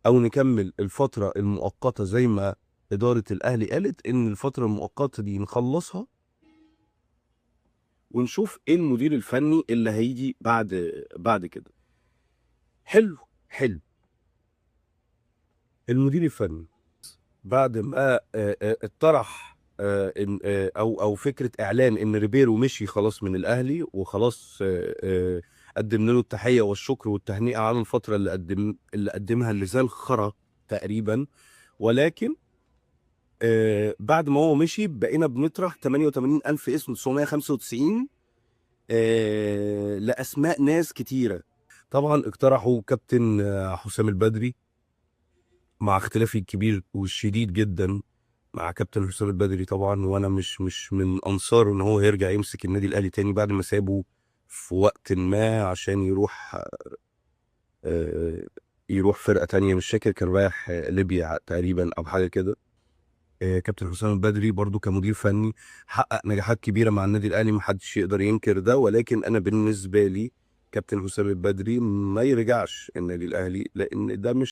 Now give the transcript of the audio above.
او نكمل الفترة المؤقتة زي ما ادارة الاهلي قالت ان الفترة المؤقتة دي نخلصها ونشوف ايه المدير الفني اللي هيجي بعد كده. حلو حلو. المدير الفني بعد ما اتطرح إن او فكرة اعلان ان ريبيرو مشي خلاص من الاهلي وخلاص، قدمنا له التحية والشكر والتهنئه على الفترة اللي قدمها اللي زي الخرا تقريبا، ولكن بعد ما هو مشي بقينا بنطرح 88,000 اسم 995 لاسماء ناس كتيرة. طبعا اقترحوا كابتن حسام البدري، مع اختلافي الكبير والشديد جدا مع كابتن حسام البدري طبعا، وانا مش من انصاره ان هو يرجع يمسك النادي الاهلي تاني بعد ما سابه في وقت ما عشان يروح فرقه تانية، مش فاكر كان رايح ليبيا تقريبا او حاجة كده. كابتن حسام البدري برضو كمدير فني حقق نجاحات كبيرة مع النادي الاهلي، محدش يقدر ينكر ده، ولكن انا بالنسبة لي كابتن حسام البدري ما يرجعش النادي الاهلي، لان ده مش